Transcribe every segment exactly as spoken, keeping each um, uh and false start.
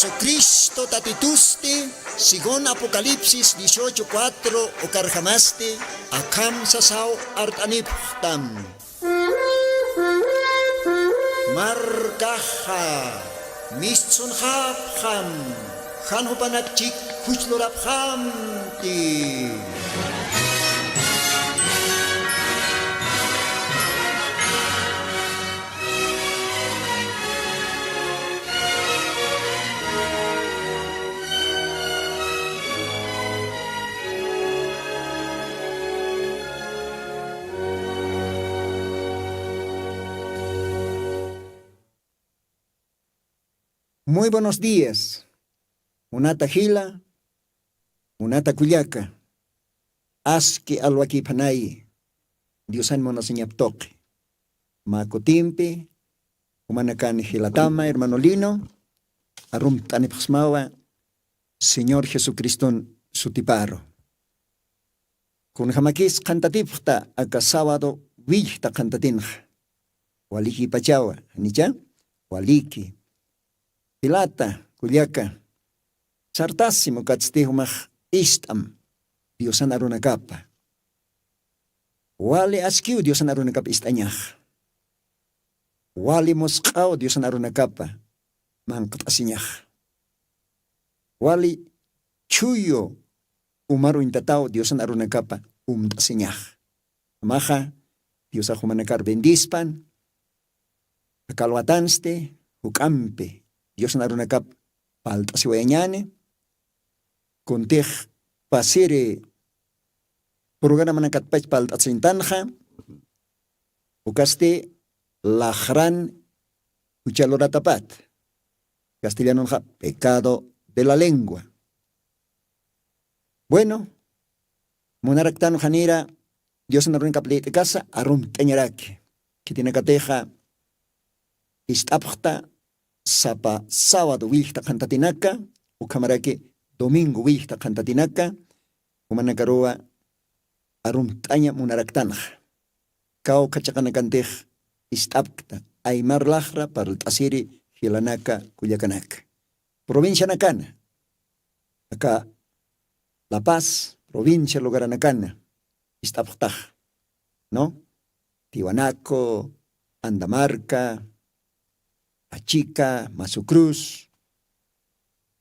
Jesucristo Tatitusti, según Apocalipsis dieciocho cuatro, ukarjamasti akham sasaw art'anipxtam. Markaxa mistsunxapxam, jan jupanakchik juchlurapxamti. Muy buenos días, munata jila, munata kullaka. Aski alwakiphanay, Diosan munasiñap tuqi. Mä kutimpi jumanakan jilatama hermano Lino arumt'anipxsmawa Señor Jesucriston sutiparu. Kunjamakis qhantatipxta aka sábado willjta qhantatinxa? Walikipachawa, janicha? Waliki. Jilata kullaka, sartasim ukatsti jumax ist'am Diosan arunakapa. Wali askiw Diosan arunakapa ist'añax. Wali musq'aw Diosan arunakapa manqt'asiñax. Wali chhuyu umaruñtataw Diosan arunakapa umt'asiñax. Jamaxa Diosax jumanakar bendispan. Akalwatansti juk'ampi Diosan arunakap palt'asiwayañani. Kuntix pasiri programanakatpach palt'asintanxa, ukasti laxran juchaluratapat, castellanunxa pecado de la lengua. Bueno, munaraktan janira Diosan arunkap lït'kasa arumt'añaraki. Khitinakatixa ist'apxta sapa sábado willjta qhantatinaka, ukhamaraki domingo willjta qhantatinaka, jumanakaruwa arumt'aña munaraktanxa. Kawkha chiqanakantix ist'apkta aymar laxra parlt'asiri jilanaka kullakanaka. Provincianakana, aka La Paz provincia lugaranakana ist'apxtax, ¿no? Tiwanaku, Andamarca, Achica, Masu Cruz,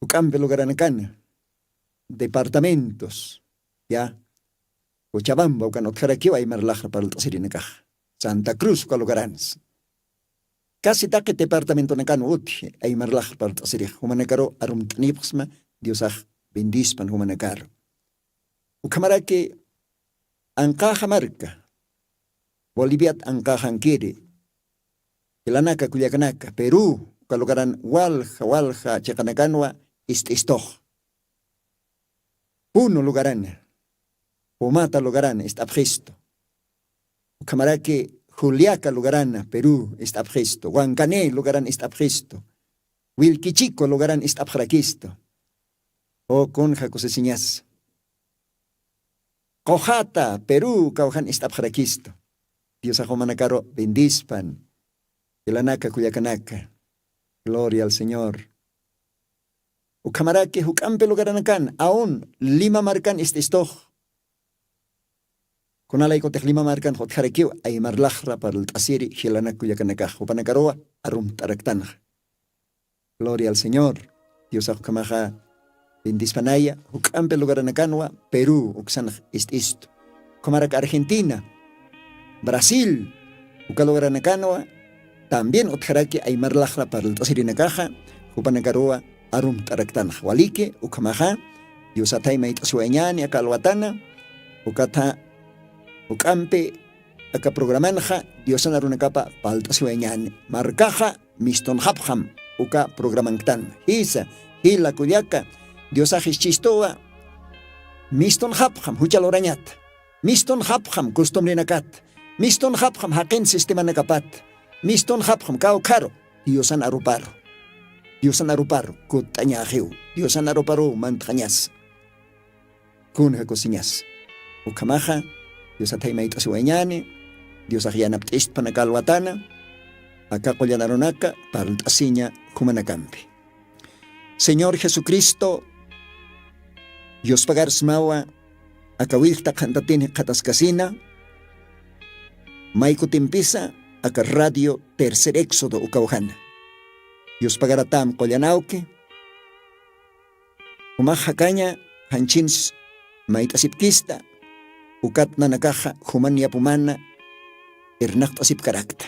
juk'ampi lugaranakana, departamentos, ya, Cochabamba ukan utjarakiw aymar laxra parlt'asirinakax, Santa Cruz uka lugaransa. Casi taqi departamentonakan utji aymar laxra parlt'asirix, jumanakaru arumt'anipxsma Diosax bendispan jumanakaru. Ukhamaraki anqaxa marka, Boliviat anqaxankiri, jilanaka kullakanaka, Perú uka lugaran walja walja chiqanakanwa ist'istux. Puno lugarana, Pumata lugarana ist'apxistu. Ukhamaraki Juliaca lugarana, Perú ist'apxistu. Huancané lugaran ist'apxistu. Wilquichico lugaran ist'apxarakistu. O kunja kusisiñas. Qojata, Perú kawjan ist'apxarakistu. Diosax jumanakaru bendispan. Jilanaka kullakanaka. Gloria al Señor. Ukhamaraki juk'ampi lugaranakan, aun Lima markan ist'istux. Kunalaykutix Lima markan utjarakiw aymar laxra parlt'asiri jilanak kullakanakax, jupanakaruwa arumt'araktanxa. Gloria al Señor. Diosax ukhamaxa bendispanaya, juk'ampi lugaranakanwa Perú uksanx ist'istu. Ukhamarak Argentina, Brasil, uka lugaranakanwa también utjaraki aymar laxra parlt'asirinakaxa, jupanakaruwa arumt'araktanxa. Waliki ukhamaxa, Diosathay mayt'asiwayañäni aka alwatana, ukatha juk'ampi aka programanxa Diosan arunakapa parlt'asiwayañäni. Markaxa mistunxapxam uka programanktan. Jisa, jila kullaka, Diosax jischistuwa mistunxapxam jucha lurañat. Mistunxapxam costumbrinakat. Mistunxapxam jaqin sistemanakapat. Mistunxapxam kawkharu Diosan aruparu. Diosan aruparu kutt'añäxiw. Diosan aruparuw mantxañas. Kunja kusiñas. Ukhamaxa, Diosathay mayt'asiwayañäni, Diosax yanapt'istpan aka alwatana, aka qullan arunaka parlt'asiña jumanakampi. Señor jesucristo, yuspagarsmawa aka willta qhantatini qhataskasina, maykutimpisa aka radio tercer éxodo ukawjana. Yuspagaratam qullanawki. Umax jakaña janchins mayt'asipkista, ukat nanakaxa juman yapumana irnaqt'asipkarakta.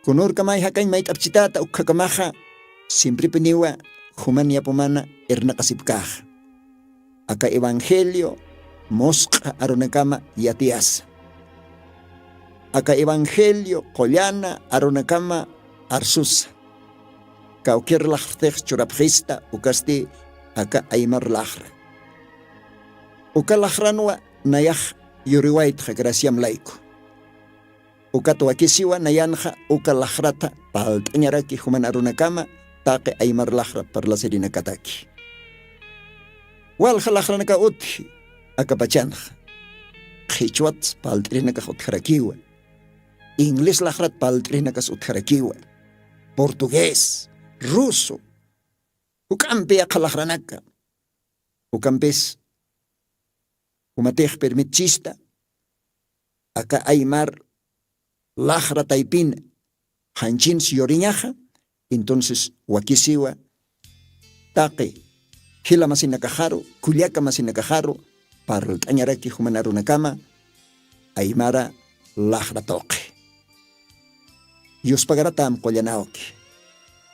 Kunurkamay jakañ mayt'apchitata ukkakamaxa simpripiniwa juman yapumana irnaqasipkaxa. Aka evangelio musq'a arunakama yatiyasa, aka evangelio qullana arunakama arsusa. Kawkir laxrtix churapxista ukasti aka aymar laxra. Uka laxranwa nayax yuriwaytxa graciam layku. Ukat wakisiwa nayanxa uka laxrata palt'añaraki juman arunakama taqi aymar laxra parlasirinakataki. Walja laxranaka utji akapachanxa. Qhichwats palt'irinakax utjarakiwa. Inglis laxrat palt'irinakas utjarakiwa. Portugués, ruso, juk'ampi yaqha laxranaka. Ukampis jumatix permitchista aka aymar laxra taypina janchins yuriñaxa. Entonces wakisiwa taqi jila masinakaxaru kullaka masinakaxaru parlt'añaraki juman arunakama aymara laxra tuqi. Yuspagaratam qullanawki.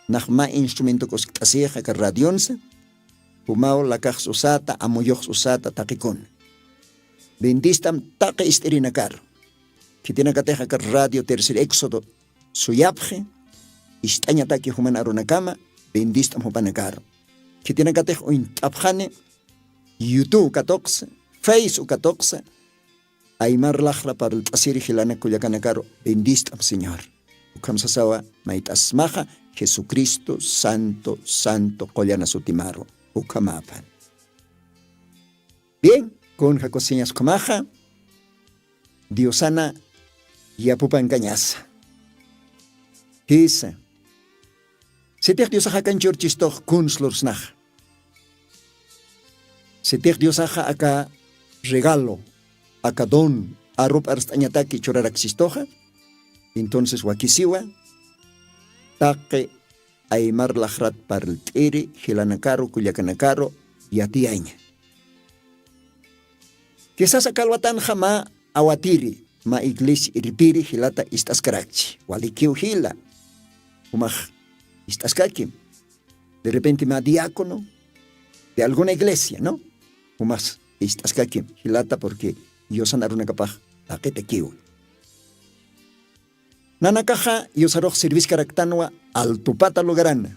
Nax mä instrumento k'uskt'asix aka radionsa jumaw lakaxs usata amuyuxs usata taqikuna. Bendistam taqi ist'irinakaru. Khitinakatix aka radio tercer éxodo suyapxi ist'añataki juman arunakama. Bendist'am jupanakaru. Khitinakatix uñt'apxani youtube ukatuqsa, face ukatuqsa aymar laxra parlt'asiri jilanak kullakanakaru. Bendist'am señor. Ukham sasawa mayt'asmaxa jesucristo santo santo qullana sutimaru. Ukhamapan. Bien, kunja kusiñas ukhamaxa diosana yapupankañasa. Jisa. Sitix diosaxa kanchurchistux kunslursnaxa. Sitix diosaxa aka regalo aka don arup'arst'añataki churaraksistuxa. Entonces wakisiwa taqi aymar laxrat parlt'iri jilanakaru kullakanakaru yatiyaña. Kisas aka alwatanxa mä awatiri mä iglesia irpiri jilata ist'askarakchi walikiw jila. Jumax ist'askakim de repente mä diácono de alguna iglesia no jumax ist'askakim jilata porque diosan arunakapax taqitakiwi. Nanakaxa yusarux serviskaraktanwa altupata lugarana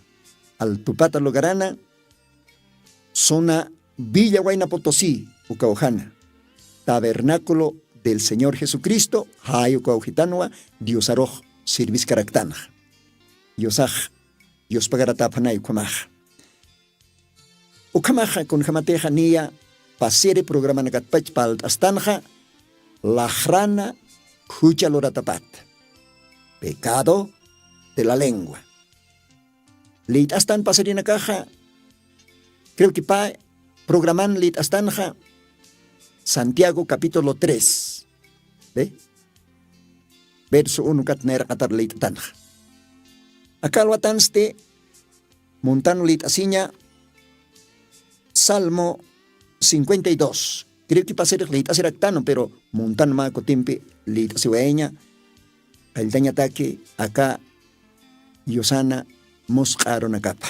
altupata lugarana suna villa wayna potosí ukawjana tabernaculo del señor jesucristo jay ukawjitanwa diosarux serviskaraktanxa. Yusax yuspagarataphanay ukhamaxa. Ukhamaxa kunjamatixa niya pasiri programanakatpach palt'astanxa laxrana jucha luratapat pecado de la lengua. Liyt'astan pasirinakaxa creo que pa programan liyt'astanxa santiago capítulo tres, verso uno kat nayraqatar liyt'atanxa. Aka alwatansti muntanu liyt'asiña salmo cincuenta y dos. Creo que pasirix liyt'asiraktanu pero muntanu mä kutimpi liyt'asiwayaña. Qalltañataki aka yusana musq'a arunakapa.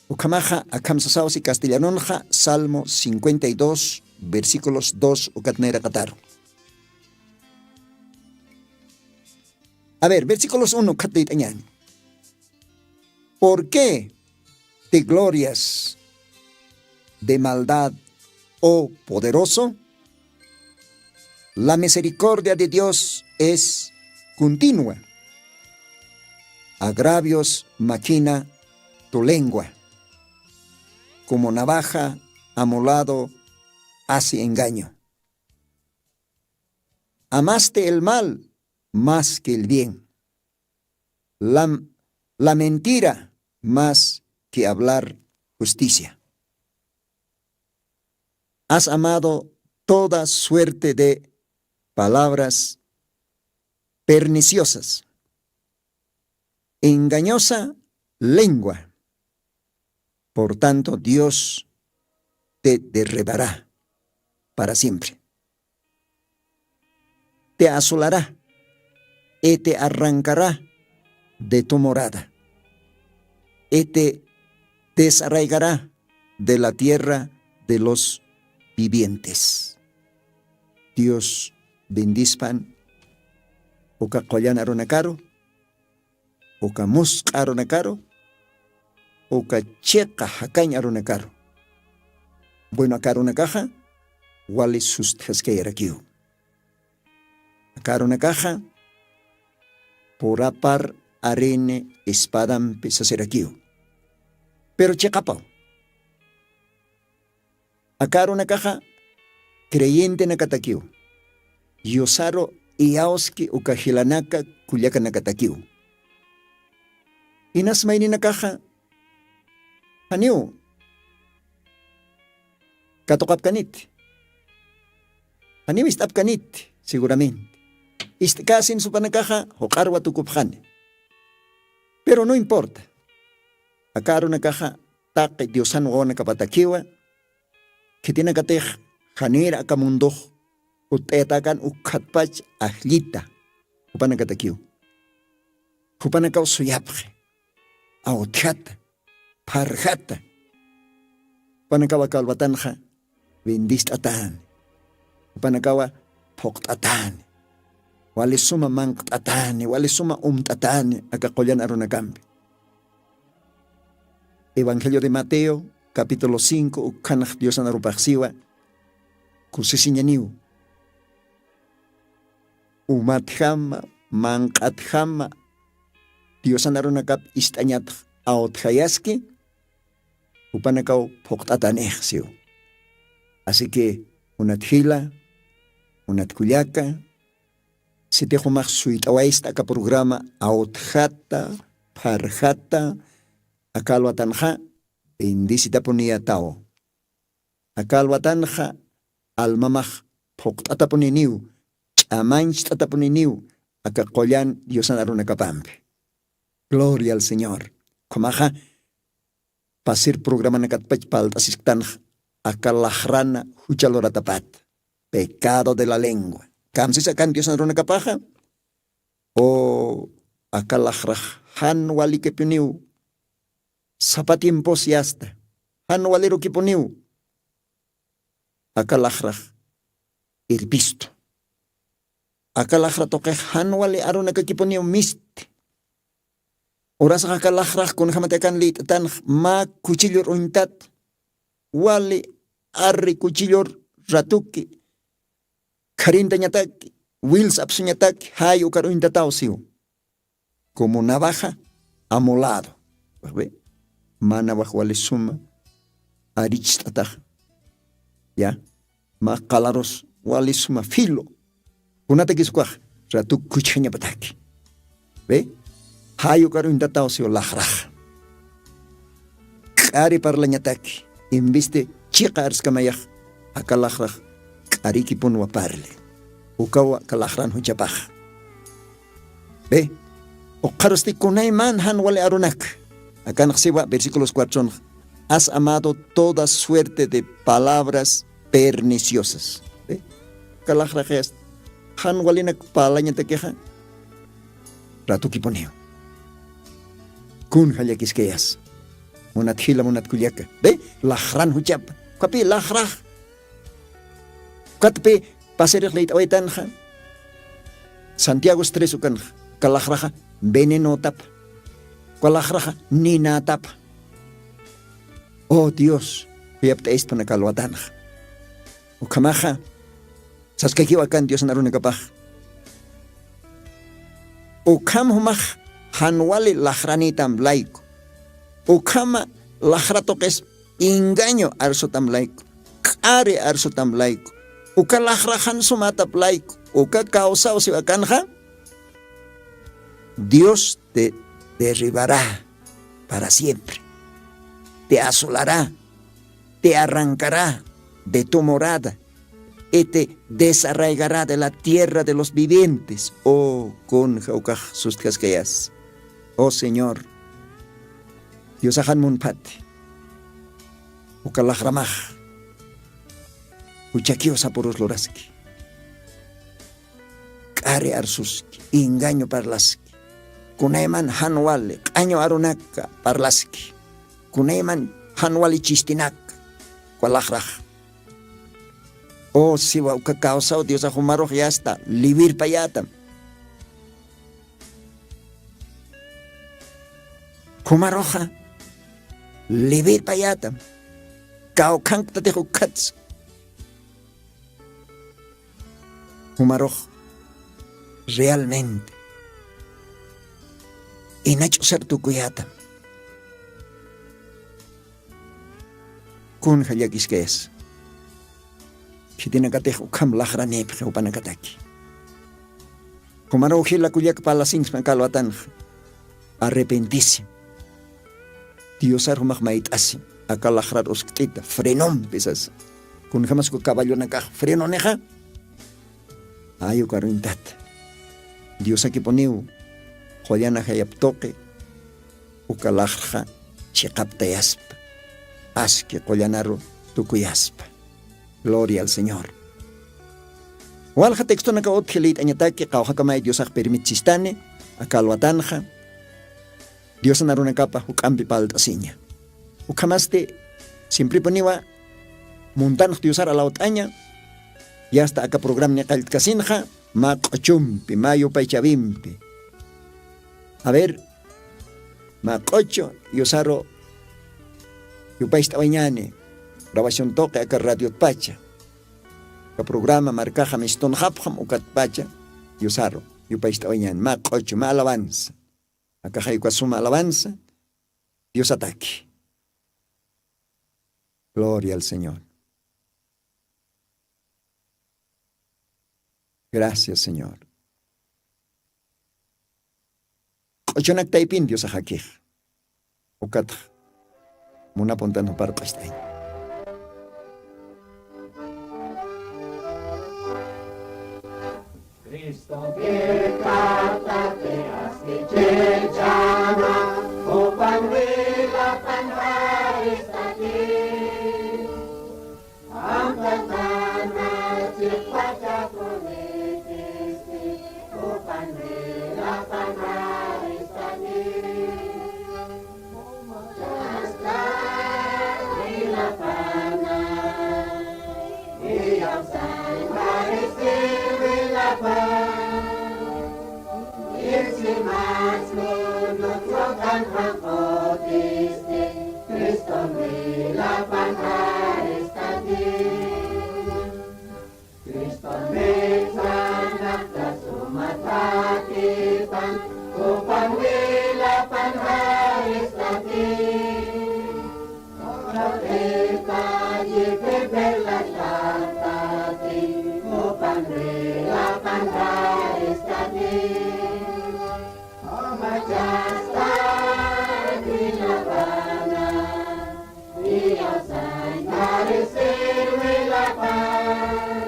Ukhamaxa akham sasaw si castellanonxa salmo cincuenta y dos versículos dos ukat nayraqataru. A ver versículos uno ukhat liyt'añani. ¿Por qué te glorias de maldad, oh poderoso? La misericordia de dios es continua. Agravios maquina tu lengua, como navaja a molado hace engaño. Amaste el mal más que el bien. La mentira más que hablar justicia. Has amado toda suerte de palabras perniciosas, engañosa lengua. Por tanto, Dios te derribará para siempre. Te asolará y te arrancará de tu morada, y te desarraigará de la tierra de los vivientes. Dios bendispan uka qullan arunakaru, uka musq'a arunakaru, uka chiqa jakañ arunakaru. Bueno, aka arunakaxa wali sustjaskayarakiw. Aka arunakaxa purapar arini espadampi sasirakiw. Pero chiqapaw, aka arunakaxa creyentenakatakiw, yusaru iyawski uka jilanaka kullakanakatakiw. Inas mayninakaxa janiw katuqapkaniti, janiw ist'apkaniti seguramente. Ist'käsin supanakaxa juq'arwa tukupxani. Pero no importa, aka arunakaxa taqi diosan wawanakapatakiwa. Khitinakatix janir aka mundux utt'ayatäkan ukkhatpach ajllita jupanakatakiw. Jupanakaw suyapxi, awtjata, pharjata. Jupanakaw aka alwatanxa bendist'atäni, jupanakawa phuqt'atäni, wali suma manqt'atäni, wali suma umt'atäni aka qullan arunakampi. Evangelio de Mateo, capítulo cinco, ukkhanx diosan arupax siwa. Kusisiñaniw, umatjama, manq'atjama diosan arunakap ist'añatx awtjayaski, jupanakaw phuqt'atanix siw. Así que, munat jila, munat kullaka, sitix jumax suyt'awaysta aka programa awtjata, pharjata, aka alwatanxa bendisitapuniyataw. Aka alwatanxa almamax phuqt'atapuniniw, ch'amancht'atapuniniw aka qullan diosan arunakapampi. Gloria al señor. Ukhamaxa pasir programanakatpach palt'asisktanx aka laxrana jucha luratapat, pecado de la lengua. Kamsis akan diosan arunakapaxa, o aka laxrax jan walikipuniw sapa tiempos yasta, jan walirukipuniw aka laxrax irpistu. Aka laxra tuqix jan wali arunakakipuniw misti. Urasax aka laxrax kunjamati akan lït'atanx mä kuchillur uñtat, wali arri kuchillur ratuki kharintañataki, wils apsuñataki jay ukar uñtataw siw. Como navaja amolado. Mana wax wali suma aricht'ataxa, ya, mä qalarus wali suma filo. Kunatakis ukax ratu kuchjañapataki. Ve, jay ukar uñtataw siw laxraxa. K'ari parlañataki, en vez de chiqa arskamayax aka laxrax k'arikipunwa parli. Ukawa aka laxran juchapaxa. Ve, ukxarusti kunayman jan wali arunak akanx siwa versículos cuatronx, has amado toda suerte de palabras perniciosas. Ve, aka laxraxayas jan walinak parlañatakixa, ratukipuniw. Kunja llakiskayas, munat jila, munat kullaka. Ve, laxran juchapa. Ukapi laxrax. Ukatpi pasirix lït'awaytanxa, Santiago tres ukanxa, uka laxraxa venenotapa, uka laxraxa ninatapa. Oh Dios, juyapt'ayispan aka alwatanxa. Ukhamaxa saskakiw akan diosan arunakapax. Ukham jumax jan wali laxranitam layku. Ukhama laxra tuqis engaño arsutam layku, k'ari arsutam layku, uka laxraxan sumatap layku. Uka kawsaw siw akanxa, Dios te derribará para siempre. Te asolará, te arrancará de tu morada y te desarraigará de la tierra de los vivientes. Oh, kunja ukax sustkaskayas. Oh Señor, Diosaxan munphat uka laxramax juchakiw sapurus luraski. K'ari arsuski, engaño parlaski, kunayman jan wali q'añu arunaka parlaski, kunayman jan wali chistinaka uka laxrax. O siwa uka kawsaw diosax jumarux yasta liwirpayätam. Jumaruxa liwirpayätam. Kawkhanktatix ukkhatsa. Jumarux realmente inach'usar tukuyätam. Kunja llakiskayas khitinakatix ukham laxranïpxi jupanakataki. Jumaruw jila kullaka parlasinkisma aka alwatanxa. Arrepentisim. Diosar jumax mayt'asim aka laxrar uskt'ita frenompi sasa. Kunjamas uka caballonakax frenonixa. Ay ukaruñtata diosakipuniw qullan ajayap tuqi uka laxrxa chiqaptayaspa. Aski qullanaru tukuyaspa. Gloria al señor. Walja textonaka utji liyt'añataki qawjakamay diosax permitsistani aka alwatanxa diosan arunakapa juk'ampi palt'asiña. Ukhamasti simpripuniwa muntanx diosar alawt'aña. Yasta aka programni qalltkasinxa mä q'uchumpi mä yupaychawimpi. A ver, mä q'uchu diosaru yupaycht'awañani. Grabación tuqi aka radiotpacha aka programa markaxa mistunxapxam ukatpacha diosaru yupaycht'awañani mä q'uchu mä alabanza. Akaxay uka suma alabanza diosataki. Gloria al señor. Gracias señor. Q'uchunak taypin diosaxakix ukatx munapuntan jupar q'ucht'añ. Cristopi katapi aski chichama jupan wilapan jaristaki. Amtatana chiqpachakunitisti jupan wilapan jaristaki. Chasta wilapana iyawsan jarisi wilapan. Insimas kunutsukan janqutisti Criston wilapan jaristaki. Criston mitsanak ta suma takipan jupan wilapan jaristaki. Q'uqita lliphi perlas llant'atin jupan wilapan jaristaki. Amachasta wilapana iyawsan jarisi wilapan.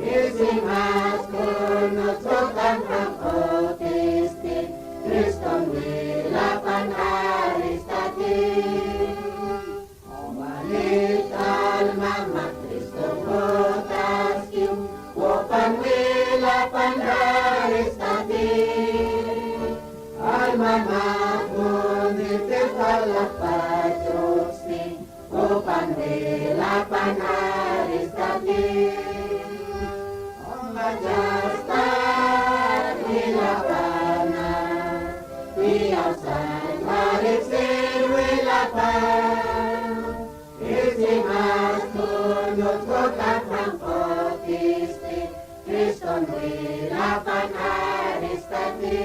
Isimas kunutsukan janqutisti Criston wilapan jaristaki. Umanit almama Cristo putaskiw jupan wilapan jaristaki. Almama muniti parlapachusni jupan wilapan jaristaki. Amachasta wilapana iyawsan jarisi wilapan. Isimas kunutsukan janqutisti Criston wilapan jaristaki.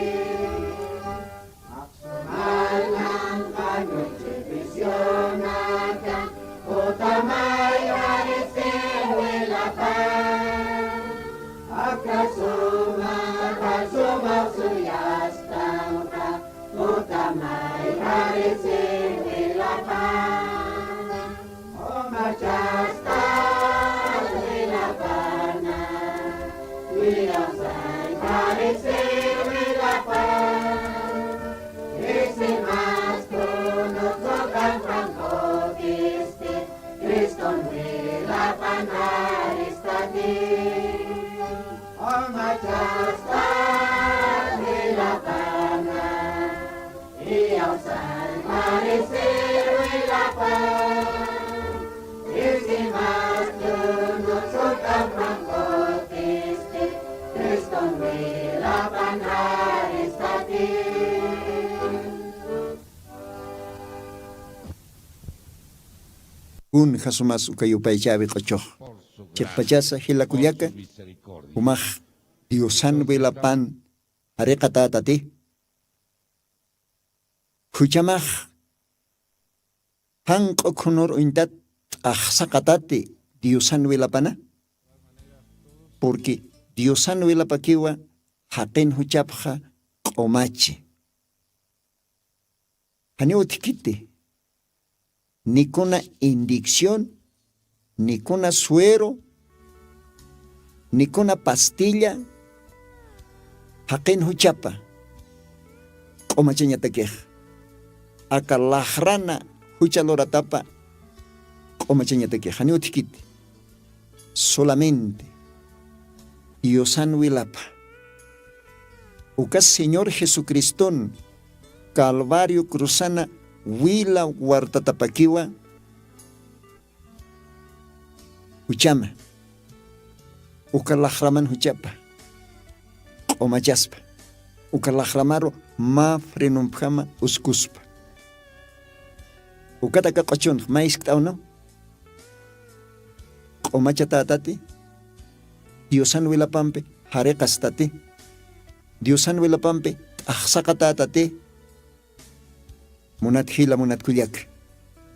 Aksuman anqañuchi visionaka jutamay jarisi wilapan. Aka suma, aka suma suyastamka jutamay jarisi Sirvilapan, umachasta wilapana, wilawsay mari sirvilapan, isimastu nuqapan kukisti, Criston wilapan aristati, umachasta wilapana. Kun jasumas uka yupaychäwi q'uchux chiqpachasa jilakullaka, jumax diosan wilapan jariqatätati, juchamax janq'u khunur uñtat t'axsaqatati diosan wilapana. Purqui diosan wilapakiwa jaqin juchapxa q'umachi. Janiw utjkiti nikuna indicción, nikuna suero, nikuna pastilla jaqin juchapa q'umachañatakix, aka laxrana jucha luratapa q'umachañatakix janiw utjkiti. Solamente diosan wilapa uka señor jesucriston calvario cruzana wila wartatapakiwa juchama uka laxraman juchapa q'umachaspa uka laxramaru mä frenompjama uskuspa. Ukataka q'uchunx mayskt'awnu q'umachatätati diosan wilapampi jariqastati diosan wilapampi t'axsaqatätati. Munat jila munat kullak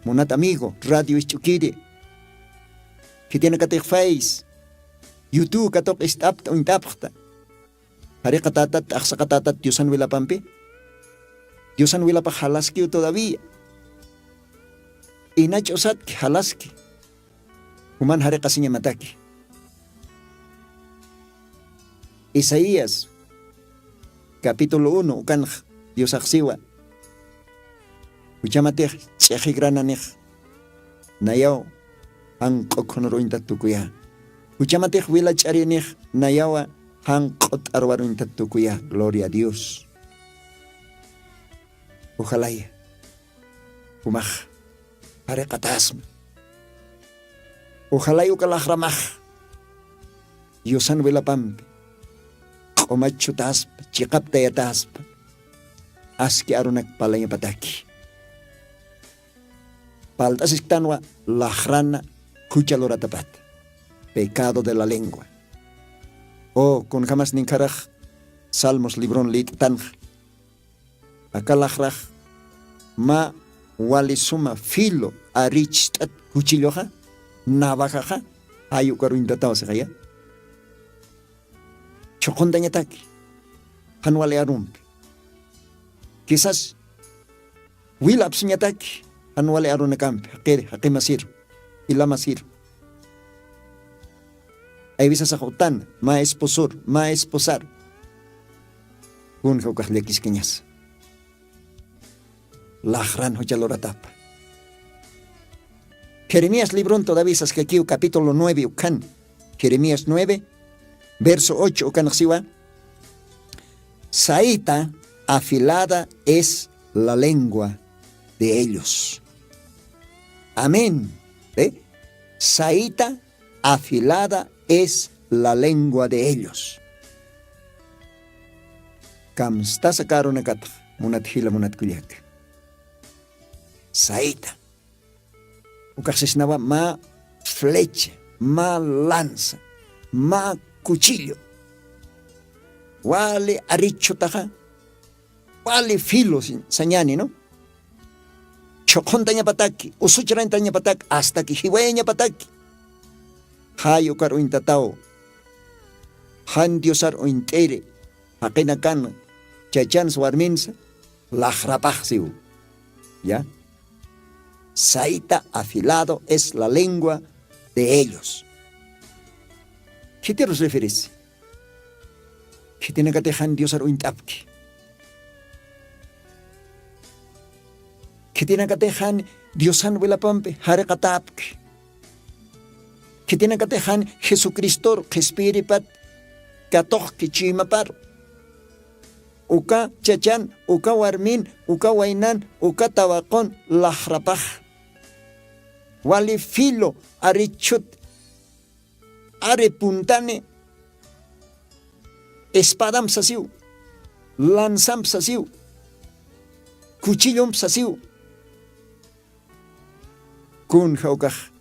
munat amigo radio isch'ukiri khitinakatix fais yutu katuq ist'apta uñt'apxta. Jariqatätat t'axsaqatätat diosan wilapampi diosan wilapax jalaskiw todavía. Inach'usatki jalaski juman jariqasiñamataki. Isaías capítulo uno ukanx diosaxsiwa juchamatix ch'ixigrananix nayaw janq'u khunur uñtat tukuyä. Juchamatix wilach'arinix nayawa janq'u t'arwar uñtat tukuyä. Gloria a dios. Ujalaya jumax jariqatasma. Ujalay uka laxramax yusan wilapampi q'umachchutaspa chiqaptayataspa aski arunak palañapataki. Palt'asisktanwa laxrana jucha luratapata pecado de la lengua. O kunjamas ninkharax salmos libron lit'tanxa aka laxrax mä wali suma filo aricht'at kuchilluxa navajaxa jay ukaruñtataw sixaya. Chhuquntañataki jan wali arumpi kisas wila apsuñataki jan wali arunakampi jaqiri jaqimasiru jilamasiru. Aywisasax utan mä esposor mä esposar kunja ukax llakiskañasa. Laxran jucha luratapa jeremías libron todavía saskakiw capítulo nueve ukhan jeremías nueve verso ocho ukanaxsiwa. Saita afilada es la lengua de ellos. Amén. Saita afilada es la lengua de ellos. Kamstasa karunakatax munat jila munat kullaka saita ukaxsisnawa mä flecha mä lanza mä cuchillo wali arichutaxa wali filo sañani no. Chhuqhuntañapataki usuchrantañapataki astaki jiwayañapataki jay ukar uñtataw jan diosar uñt'iri jaqinakan chachansa warminsa laxrapaxsiw. Ya, saita afilado es la lengua de ellos. Khitirus referisi? Khitinakatixan diosar uñt'apki. Khitinakatixan diosan wilapampi jariqatapki. Khitinakatixan jesucristor qhispiripat katoxki chuymaparu. Uka chachan, uka warmin, uka waynan, uka tawaqun laxrapax. Wali filo, arichhut, ari puntani, espadamp sasiw, lansamp sasiw, kuchillump sasiw. Kun jawkax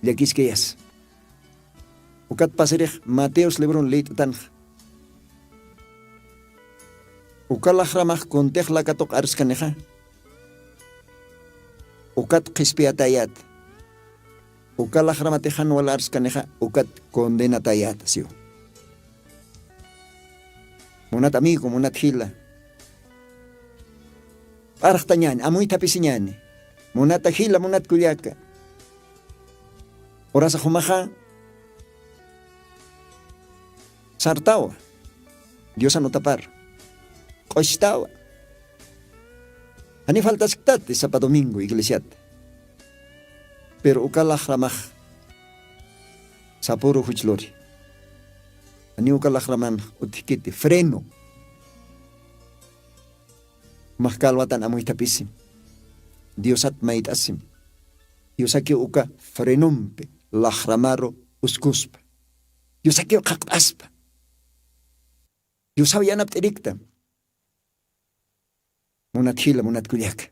llakiskayas? Ukat pasirix mateos libron lït'tanxa. Uka laxramax kuntix lakatuq arskanixa. Ukat qhispiyatayat. Uka laxramatixan wal arskanixa ukat condenatayat siw. Munat amigo, munat jila, p'arxtañani, amuythapisiñani. Munata jila, munat kullaka, urasa jumaxa sartawa, diosan utapar q'uchtawa. Jani faltasktati sapa domingo iglesiat. Pero uka laxramax sapuru juchluri. Jani uka laxraman utjkiti freno. Maxkalwatan amuythapisim. Diosat mayt'asim. Diosakiw uka frenompi laxramaru uskuspa. Diosakiw qhaqt'aspa. Diosaw yanapt'iriktam. Munat jila, munat kullaka.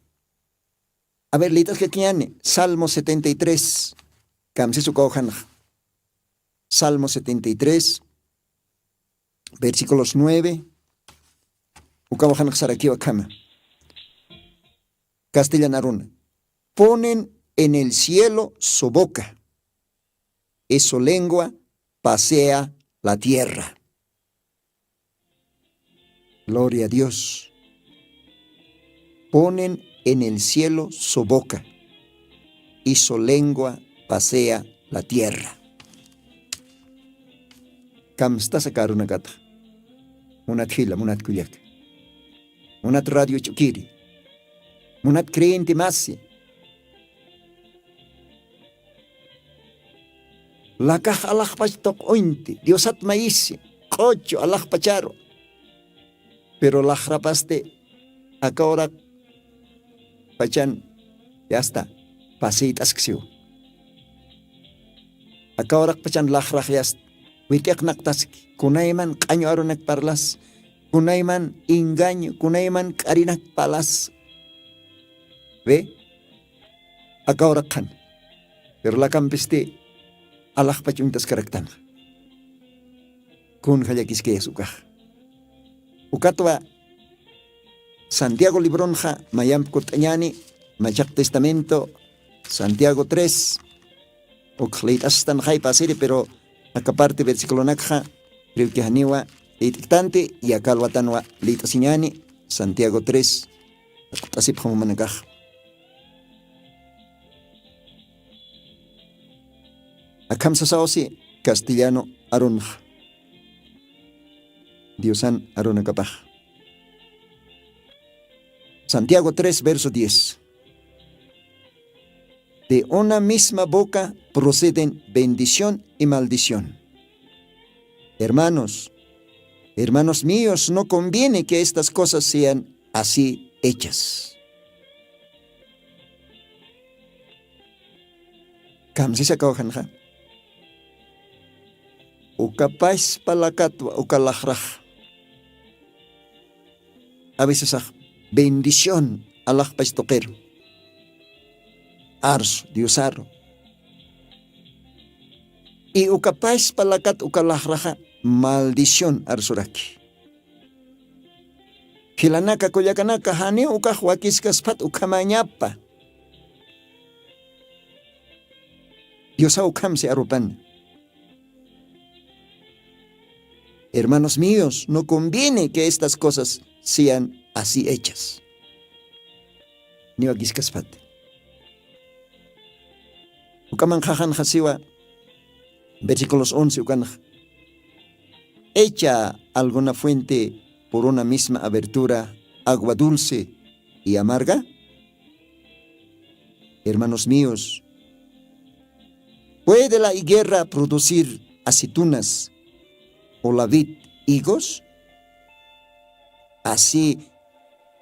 A ver, lït'askakiñani salmo setenta y tres. Kamsis uka ujanxa. Salmo setenta y tres, versículos nueve. Uka ujanxa sarakiwa kama. Castellan aruna. Ponen en el cielo su boca, y su lengua pasea la tierra. Gloria a Dios. Ponen en el cielo su boca, y su lengua pasea la tierra. Kamstasa karunakata. Munat jila, munat kullaka, munat radio ch'ukiri, munat creyente masi. Lakax alaxpach tuq'uñti, diosat mayisi, q'uchu alaxpacharu. Pero laxrapasti aka uraq pachan yasta pasiyt'asksiw. Aka uraq pachan laxrax yasta wit'iqnaqtaski, kunayman q'añu arunak parlas, kunayman engaño, kunayman k'arinak palas. Ve, aka uraq qhan. Pero lakampisti alaxpach uñtaskaraktanxa. Kunxa llakiskayas ukax. Ukatwa santiago libronxa mayamp kut'añani, machaq testamento santiago tres. Ukx lït'astanxay pasiri, pero aka parte versiculonakxa creo que janiwa lït'iktanti, yakalwatanwa lït'asiñani santiago tres. Q'ut'asipxamumanakax. Akham sasawsi castellano arunx. Diosan arunakapax. Santiago tres verso diez. De una misma boca proceden bendición y maldición. Hermanos, hermanos míos, no conviene que estas cosas sean así hechas. Kamsisa kawjanxa. Uka paspa lakatwa uka laxrax. A veces ax bendición alaxpach tuqiru. Arsu diosaru. Y uka paspa lakat uka laxraxa maldición arsuraki. Jilanaka kullakanaka, janiw ukax wakiskaspat ukhamañapa. Diosaw ukhamsi arupana. Hermanos míos, no conviene que estas cosas sean así hechas. Niwa kiskaspati. Ukaman qhaxan qhasiwa. Versículos once ukanxa. Echa alguna fuente por una misma abertura agua dulce y amarga. Hermanos míos, ¿puede la higuera producir aceitunas o la vid higos? Así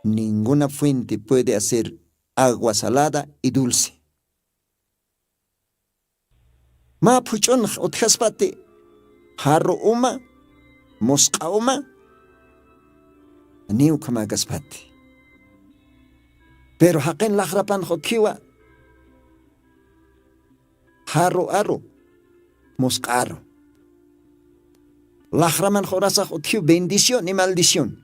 ninguna fuente puede hacer agua salada y dulce. Mä phuch'unx utjaspati jarru uma, musq'a uma, ni ukhamäkaspati. Pero jaqin laxrapanx utjiwa jarru aru, musq'a aru. Laxramanx urasax utjiw bendición y maldición.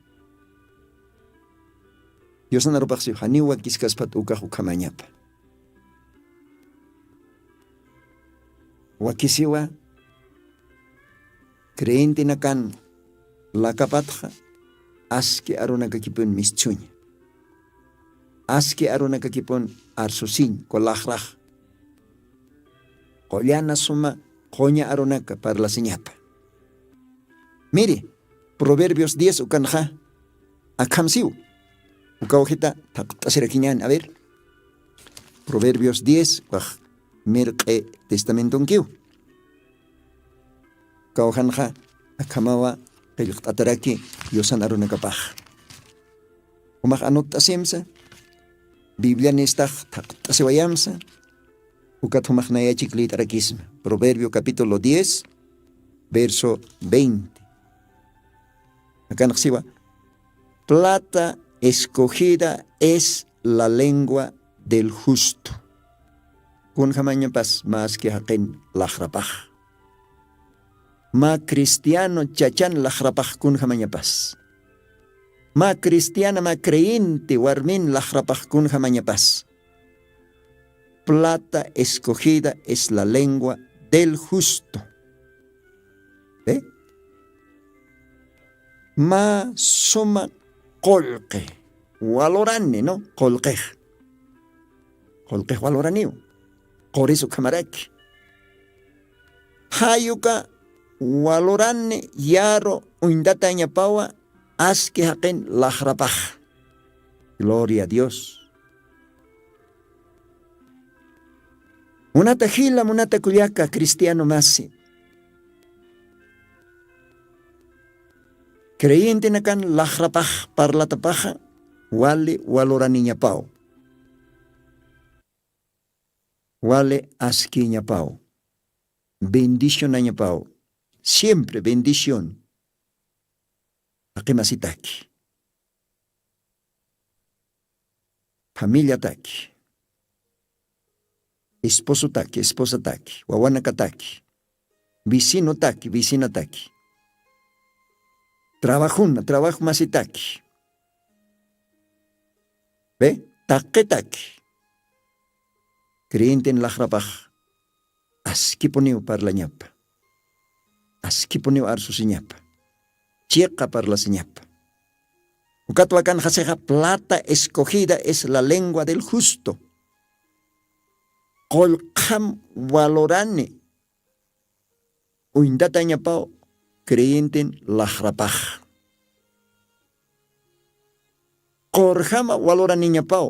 Diosan arupaxsiw janiw wakiskaspat ukax ukhamañapa. Wakisiwa creyentenakan lakapatxa aski arunakakipun mistsuña. Aski arunakakipun arsusiñ kulaxrax qullana suma quña arunaka parlasiñapa. Miri, proverbios diez ukanxa akhamsiw. Ukawjita thaqt'asirakiñan a ver. Proverbios diez wax mirq'i testamentonkiw. Kawjanxa akhamawa qillqt'ataraki yusan arunakapax. Umax anutt'asimsa biblianistax thaqt'asiwayamsa. Ukat umax nayachik lït'arakisma proverbio capítulo diez verso veinte. Akanxsiwa plata escogida es la lengua del justo. Kunjamañapas maski jaqin laxrapax ma cristiano chachan laxrapax kunjamañapas ma cristiana ma creyente warmin laxrapax kunjamañapas. Plata escogida es la lengua del justo. Mä suma qullqi walurani no qullqix qullqix waluraniw. Quris ukhamaraki jayuka walurani yaru uñtatañapawa aski jaqin laxrapax. Gloria a dios. Munata jila munata kullaka cristiano masi creyentenakan laxrapax parlatapaxa wali waluraniñapaw wali askiñapaw bendicionañapaw siempre bendición. Jaqimasitaki familiataki esposotaki esposataki wawanakataki vecinotaki vecinataki trabajuna trabajo masitaki ve taqitaki creyenten laqrapax askipuniw parlañapa askipuniw arsusiñapa chiqa parlasiñapa. Ukatwa kan jasixa plata escogida es la lengua del justo. Qullqham walurani uñtatañapaw creyenten laqrapax qurjama waluraniñapaw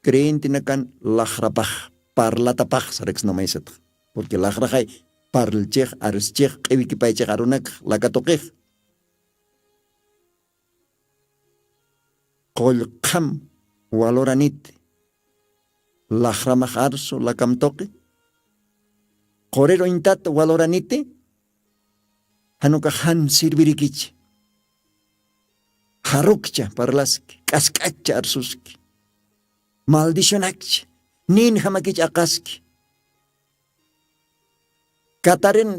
creyentenakan laqrapax parlatapax saraksnamaysatxa. Purqui laqraxay parlchix arschix q'iwikipaychix arunakx lakatuqix qullqham waluraniti laqramax arsu lakamtuqi quriruñtat waluraniti janukax jan sirvirikichi jarukcha parlaski k'ask'akcha arsuski maldicionakchi nin jamakich aqaski katarin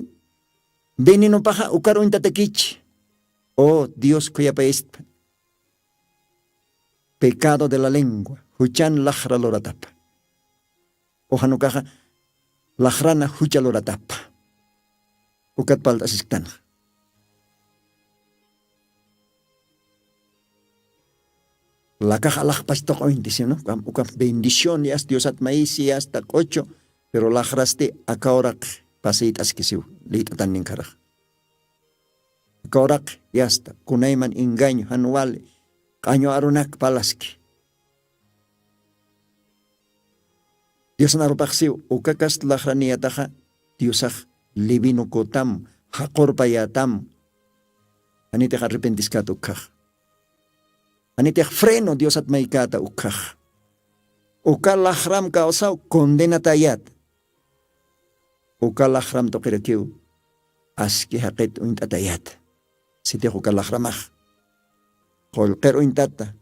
venenopaxa ukaruñtatakichi. O dios khuyapayistpa pecado de la lengua juchan laqra luratapa uxanukaxa laqrana jucha luratapa. Ukat palt'asisktanxa. Lakax alaxpach tuq'uñti sino ukam bendición yasta diosat mayisi yasta q'uchu. Pero laxrasti aka uraq pasiyt'askisiw liyt'atan ninkharax. Aka uraq yasta kunayman engaño jan wali q'añu arunak parlaski. Diosan arupaxsiw uka kast laxraniyataxa diosax livinukutam jaqurpayatam. Janitix arrepentiskata ukhax janitix freno diosat maykata ukhax. Uka laxram kawsaw condenatayat. Uka laxram tuqirakiw aski jaqit uñt'atayat. Sitix uka laxramax qullqir uñt'ata.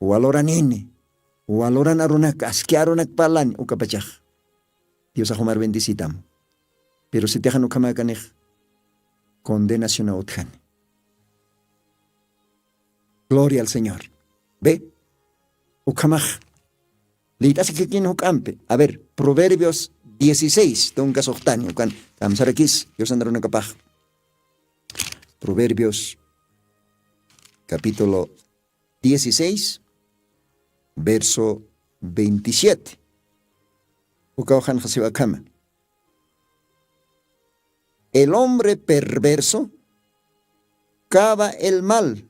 Valoranini valoran arunak aski arunak parlani ukapachax. Diosax umar bendecitam. Pero sitixan ukhamakanix condenacionaw utjani. Gloria al señor. Ve ukhamax liyt'asikakin juk'ampi a ver proverbios dieciséis tunka suxtani ukan kamsarakis diosan arunakapax. Proverbios capítulo dieciséis verso veintisiete. Ukaw janxasiw akhama. El hombre perverso cava el mal.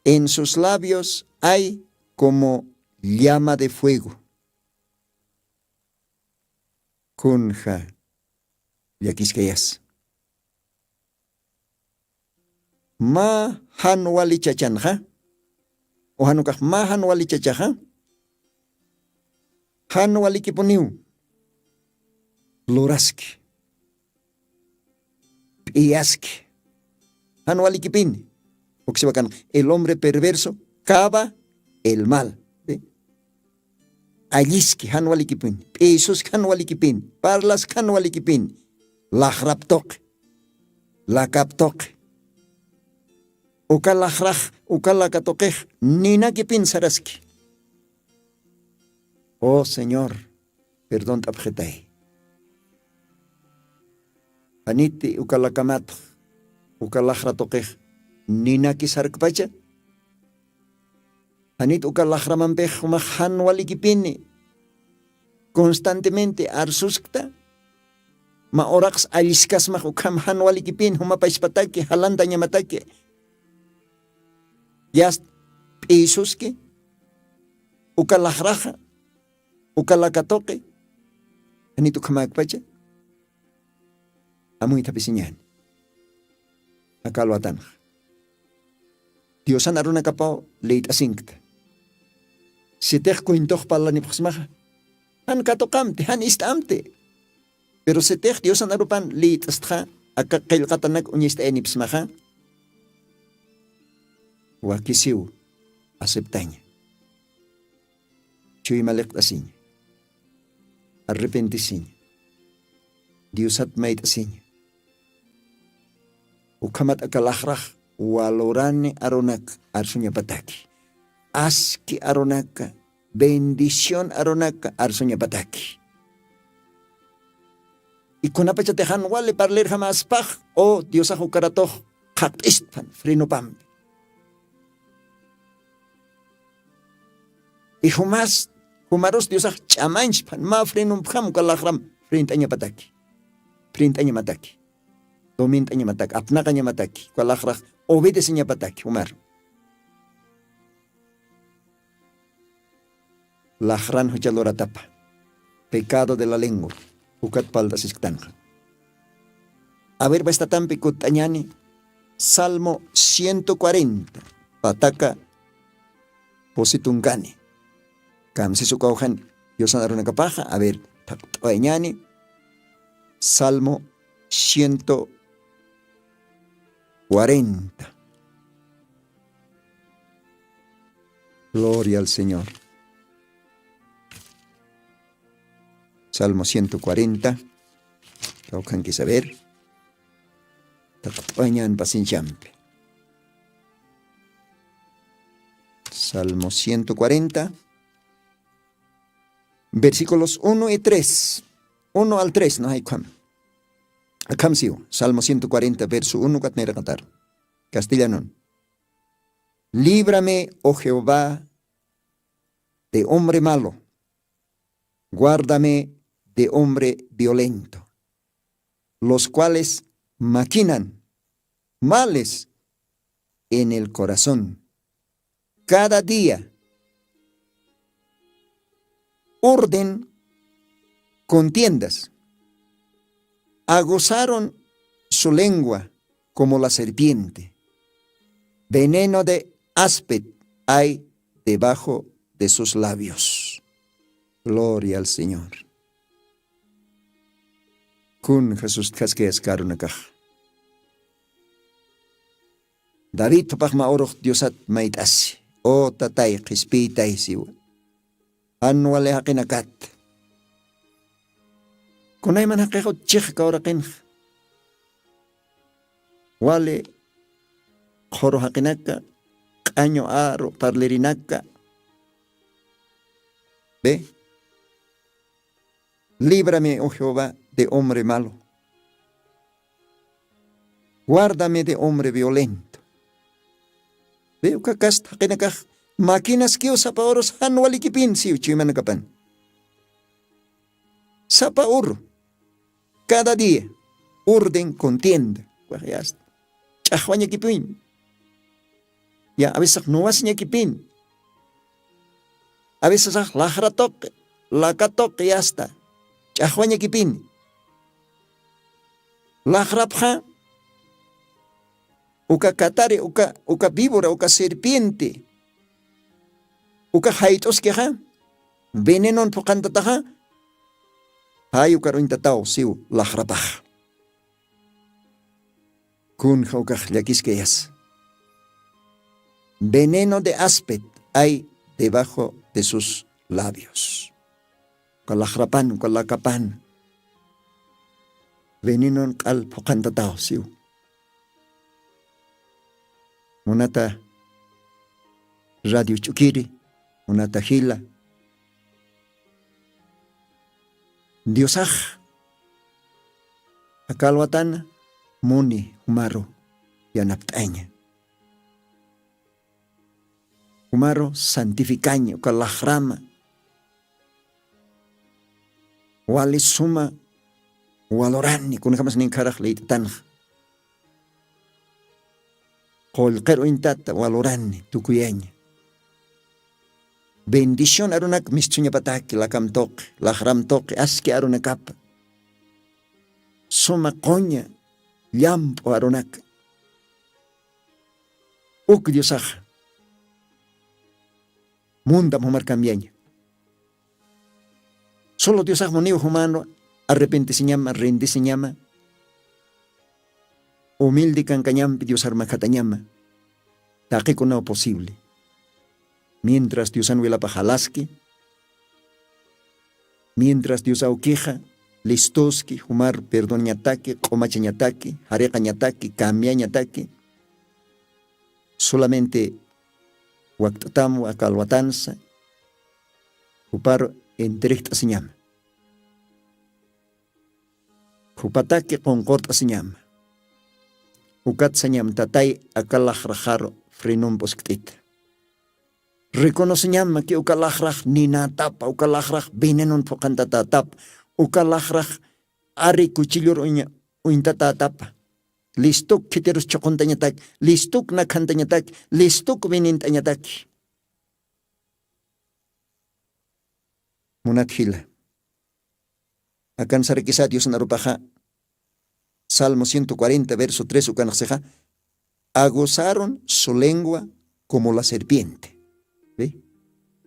En sus labios hay como llama de fuego. Kunja llakiskayas mä jan wali chachanxa ujanukax mä jan wali chachaxa jan walikipuniw luraski p'iyaski jan walikipini. Uksiwakan el hombre perverso cava el mal. Alliski jan walikipini p'iysuski jan walikipini parlaski jan walikipini laxrap tuqi lakap tuqi. Uka laxrax uka laka tuqix ninakipin saraski. Oh señor, perdont'apxitay. Janiti uka lakamatx uka laxra tuqix ninaki sarkpacha. Janit uka laxramampix jumax jan walikipini constantemente arsuskta. Ma uraqs alliskasmax ukham jan walikipin jumapachpataki jalantañamataki. Yast p'iysuski uka laxraxa uka laka tuqi. Janit ukhamäkpacha amuythapisiñäni. Aka alwatanxa diosan arunakapaw liyt'asinkta. Sitix cuentox parlanipxsmaxa jan katuqamti jan ist'amti. Pero sitix diosan arupan liyt'astxa aka qillqatanak uñist'ayanipsmaxa wakisiw aceptaña. Chuyma liqt'asiña arrepentisiña diosat mayt'asiña. Ukhamat aka laxrax walurani arunak arsuñapataki aski arunaka bendición arunaka arsuñapataki. Ikunapachatixan wali parlirjamaspax o diosax ukaratux qhaqt'istpan frenopampi. Ijumas jumarus diosax ch'amañchpan mä frenompjam uka laxram frent'añapataki frent'añamataki domint'añamataki apnaqañamataki uka laxrax obedeceñapataki jumar. Laxran jucha luratapa pecado de la lengua. Ukat palt'asisktanxa aver bastatampi kutt'añani. Salmo ciento cuarenta pataka pusitunkani. Kamsis ukawxan diosan arunakapaxa aver thaqt'wayañani. Salmo ciento cuarenta. Gloria al señor. Salmo ciento cuarenta. Kawkhanki saber taqt'wañan pacienciampi. Salmo ciento cuarenta versículos uno y tres. Uno al tres no hay kham. Akham siw salmo ciento cuarenta verso uno katniraqatar castellanon. Líbrame, oh Jehová, de hombre malo, guárdame de hombre violento, los cuales maquinan males en el corazón. Cada día urden contiendas. Aguzaron su lengua como la serpiente. Veneno de áspid hay debajo de sus labios. Gloria al Señor. Kun Jesuskhaskayaskarunakax. David paxma urux Diosat mayt'asi. O tatay qhispiytay siwa. Jan wali jaqinakat. Kunayman jaqixut chixka uraqinxa. Wali qhuru jaqinaka, q'añu aru parlirinaka. Ve. Líbrame, oh Jehová, de hombre malo. Guárdame de hombre violento. Veo kakasta jaqinakax maquinaskiw sapa urus jan walikipin siw chuymanakapan. Sapa uru, cada día, urden contienda. Waxiasta ch'axwañakipin. Ya, a veces nuwasiñakipin. A veces ax laxratoqi, lakatoqi asta ch'axwañakipin. Laxrapxa uka katari uka uka víbora uka serpiente uka jayt'uskixa venenon phuqantataxa. Jay ukaruñtataw siw laxrapaxa. Kunja ukax llakiskayas. Veneno de áspid hay debajo de sus labios. Uka laxrapan uka lakapan venenon q'al phuqantataw siw. Munata radio ch'ukiri, munata jila. Diosax akalwatana muni jumaru yanapt'aña. Jumaru santificaña uka laxrama wali suma walurani kunakamas ninkharax liyt'atanxa. Qullqir uñtata walurani tukuyaña. Bendición arunak mistsuñapataki lakam tuqi laxram tuqi aski arunakapa. Suma quña llamp'u arunaka. Uk diosaxa muntam jumar cambiaña. Solo diosax muniw jumanwa arrepentisiñama rindisiñama. Humildi kankañampi diosar makhatañama. Taqikunaw posible. Mientras diosan wilapax alaski mientras dios awkixa listoski jumar perdonañataki q'umachañataki jariqañataki cambiañataki. Solamente wakt'atamwa aka alwatansa jupar enterejt'asiñama. Jupataki qunqurt'asiñama. Ukatsañam tatay aka laxraxaru frenomp uskt'ita. Reconoceñama ki uka laxrax ninatapa uka laxrax venenon phuqantatatapa uka laxrax ari kuchillur uñtatatapa. Listuk khitirus chuquntañatak listuk nakhantañatak listuk venent'añataki. Munat jila akansarakisa diosan arupaxa salmo ciento cuarenta verso tres ukanxsixa. Aguzaron su lengua como la serpiente.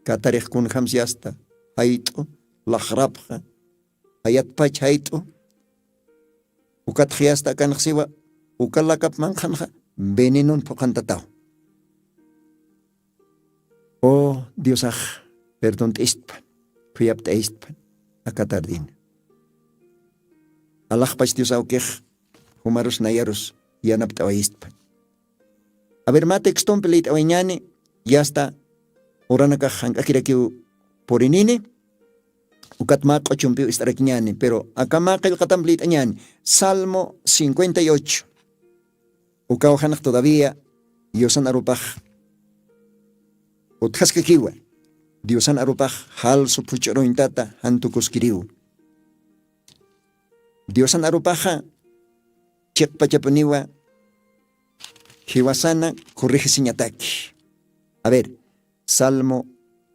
Katarix kunjamsi asta jayt'u laxrapxa jayatpach jayt'u. Ukatxi asta akanxsiwa uka lakap manqhanxa venenon phuqantataw. O diosax perdont'istpan khuyapt'ayistpan. Aka tardina alaxpach dios awkix jumarus nayarus yanapt'awayistpan. A ver mä textompi liyt'awañani yasta uranakax jank'akirakiw purinini. Ukat mä q'uchumpiw ist'arakiñani pero aka mä qillqatamp liyt'añani salmo cincuenta y ocho. Ukaw janax todavía yusan arupax utjaskakiwa. Diosan arupax jalsu phuch'uruñtata jantukuskiriw. Diosan arupaxa chiqpachapuniwa jiwasana kurrixisiñataki. A ver, salmo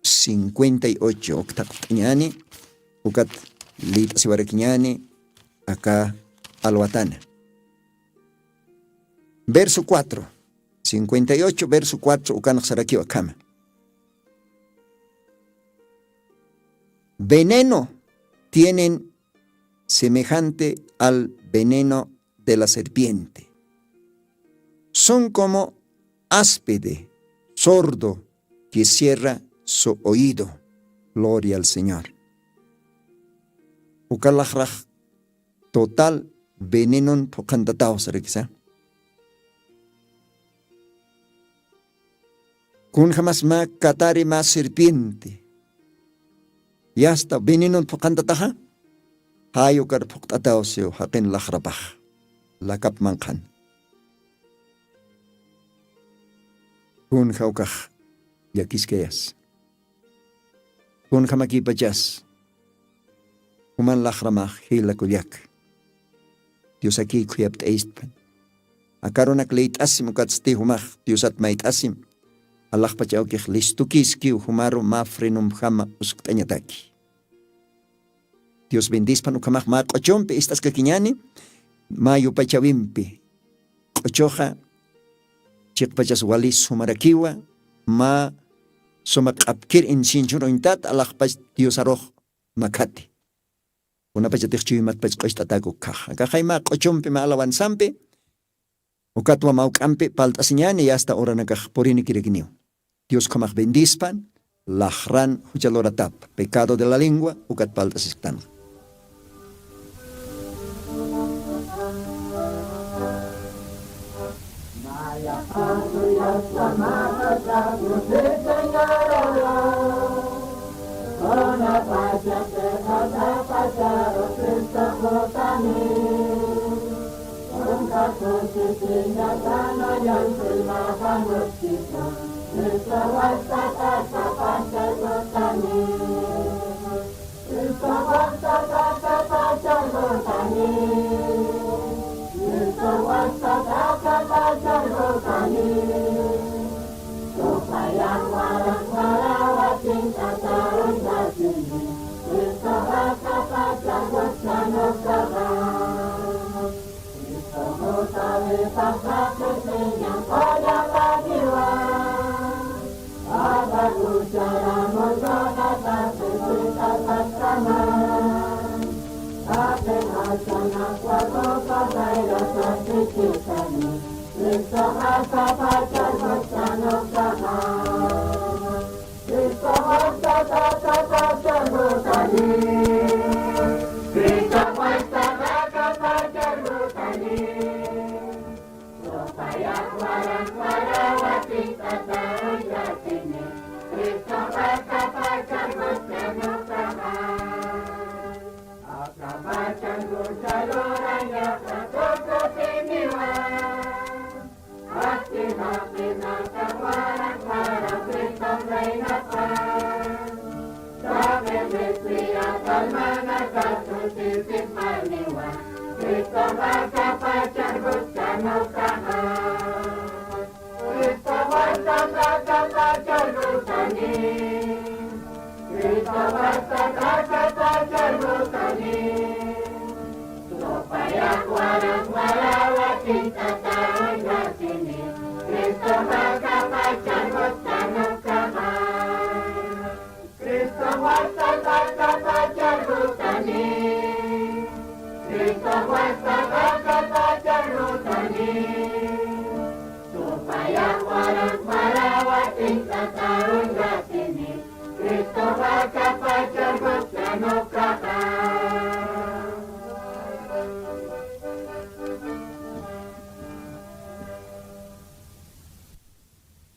cincuenta y ocho uktaqt'añani ukat lït'asiwarakiñani aka alwatana. Verso cuatro, cincuenta y ocho verso cuatro ukanaxsarakiwa kama. Veneno tienen semejante al veneno de la serpiente. Son como áspide sordo que cierra su oído. Gloria al señor. Ukalaxrax total venenon phuqhantataw sarakisa. Kunjamas mä katari mä serpiente yasta venenon phuqhantataxa. Jayukar phuqt'ataw siw jaqin laxrapax lakap manqhan. Kunja ukax llakiskayas. Kunjamakipachas juman laxramax jila kullak. Diosakï khuyapt'ayistpan. Akarunak liyt'asim ukatsti jumax diosat mayt'asim. Alaxpachawkix listukïskiw jumaru mä frenumpjama uskt'añataki. Dios bendispan ukhamax mä q'uchumpi ist'askakiñani. Mä yupachawimpi q'uchuxa chiqpachas walis sumarakiwa. Mä suma q'apkir insinchun uñtat alaxpach diosarux makhati. Kunapachatix chuymatpach q'ucht'atak ukkhax akaxay mä q'uchumpi mä alawansampi. Ukatwa mawk'ampi palt'asiñani yasta uranakax purinikirakiniw. Dios khamax bendispan. Laxran juchaluratap pecado de la lengua ukat palt'asisktanxa.